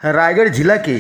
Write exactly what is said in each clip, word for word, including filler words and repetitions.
रायगढ़ जिला के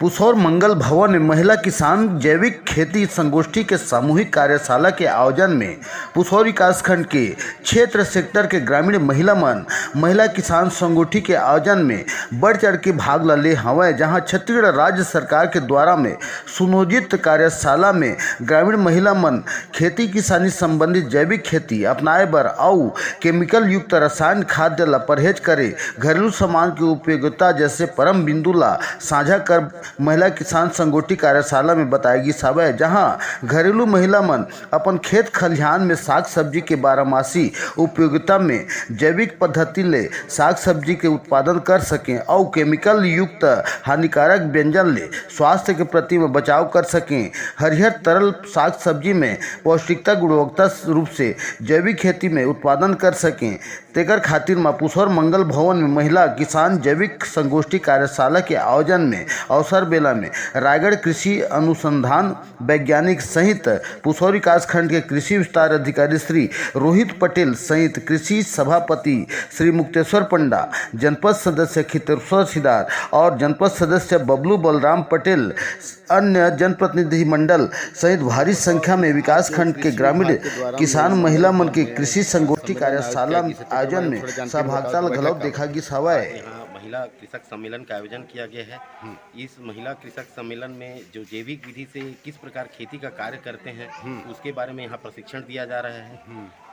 पुसौर मंगल भवन में महिला किसान जैविक खेती संगोष्ठी के सामूहिक कार्यशाला के आयोजन में पुसौर विकासखंड के क्षेत्र सेक्टर के ग्रामीण महिला मन महिला किसान संगोष्ठी के आयोजन में बढ़ चढ़ के भाग ल ले हवय, जहां छत्तीसगढ़ राज्य सरकार के द्वारा में सुनियोजित कार्यशाला में ग्रामीण महिला मन खेती किसानी संबंधित जैविक खेती अपनाए बर अउ केमिकल युक्त रसायन खाद्य ल परहेज करे, घरेलू सामान के उपयोगिता जैसे परम बिंदु ला साझा कर महिला किसान संगोष्ठी कार्यशाला में बताए गिस हवय, जहां घरेलू महिला मन अपन खेत खलिहान में साग सब्जी के बारहमासी उपयोगिता में जैविक पद्धति ले साग सब्जी के उत्पादन कर सकें अउ केमिकल युक्त हानिकारक व्यंजन ले स्वास्थ्य के प्रति में बचाव कर सकें। हरियर तरल साग सब्जी में पौष्टिकता गुणवत्ता रूप से जैविक खेती में उत्पादन कर सकें, तेकर खातिर म पुसौर मंगल भवन में महिला किसान जैविक संगोष्ठी कार्यशाला के आयोजन में अवसर बेला में रायगढ़ कृषि अनुसंधान वैज्ञानिक सहित पुसौर विकासखंड के कृषि विस्तार अधिकारी श्री रोहित पटेल सहित कृषि सभापति श्री मुक्तेश्वर पंडा, जनपद सदस्य खितेश्वर सिदार और जनपद सदस्य बबलू बलराम पटेल, अन्य जनप्रतिनिधि मंडल सहित भारी संख्या में विकासखंड के ग्रामीण किसान महिला मन के कृषि संगोष्ठी कार्यशाला आयोजन में सहभागिता घलो देखा गिस हवय। यहाँ महिला कृषक सम्मेलन का आयोजन किया गया है। इस महिला कृषक सम्मेलन में जो जैविक विधि से किस प्रकार खेती का कार्य करते हैं, उसके बारे में यहाँ प्रशिक्षण दिया जा रहा है,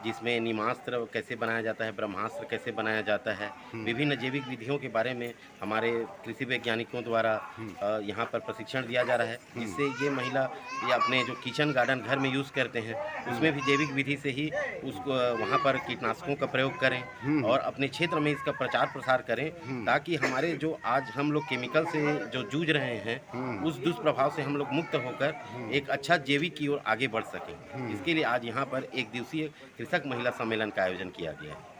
जिसमें निमास्त्र कैसे बनाया जाता है, ब्रह्मास्त्र कैसे बनाया जाता है, विभिन्न जैविक विधियों के बारे में हमारे कृषि वैज्ञानिकों द्वारा अ, यहाँ पर प्रशिक्षण दिया जा रहा है, जिससे ये महिला ये अपने जो किचन गार्डन घर में यूज़ करते हैं, उसमें भी जैविक विधि से ही उसको वहाँ पर कीटनाशकों का प्रयोग करें और अपने क्षेत्र में इसका प्रचार प्रसार करें, ताकि हमारे जो आज हम लोग केमिकल से जो जूझ रहे हैं, उस दुष्प्रभाव से हम लोग मुक्त होकर एक अच्छा जैविक की ओर आगे बढ़ सकें। इसके लिए आज यहाँ पर एक दिवसीय कृषक महिला सम्मेलन का आयोजन किया गया है।